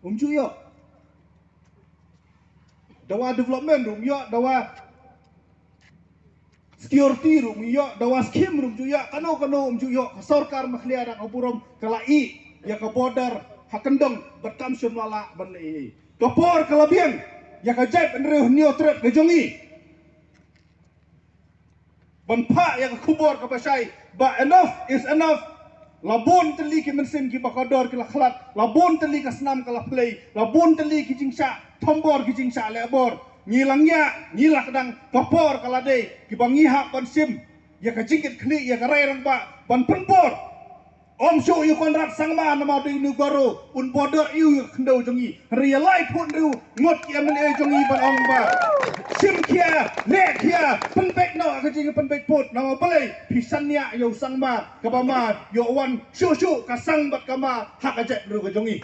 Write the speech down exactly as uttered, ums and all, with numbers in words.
Um ju ïoh. Dawa development ruh um ïoh, dawa security ruh um ïoh, dawa scheme ruh um ju ïoh, kano kano um ju ïoh. Ka sorkar Meghalaya da ka burom ka la ïeh ïa ka border ha kyndong bad kam shym la lah ban leh ei ei. Ka por ka la biang ïa ka jaitbynriew hynñiew tret ka jong ngi ban phah ïa ka khubor kaba shai ba enough is enough. La bun tylli ki mynsiem kiba kordor ki la khlad, la bun tylli ka snam ka la phlei, la bun tylli ki jingshah thombor ki jingshah lehbor. Ngi la ngiah, ngi la kdang, ka por ka la dei kiba ngi hap ban shim ïa ka jingkitkhlieh ïa ka rai rangbah ban pynbor. Ym shuh ïa u Conrad Sangma namar dei u Garo un border ïa u ïa ka khyndew jong ngi. Hynrei ïa laiphew hynriew ngut ki M L A jong ngi ban ong ba shim khia, leh khia, pynbeit noh ka jingpynbeit pud namar balei phi shaniah ïa u Sangma kaba ma ïoh wan shuh shuh ka sang bad ka ma ha ka jaitbynriew ka jong ngi.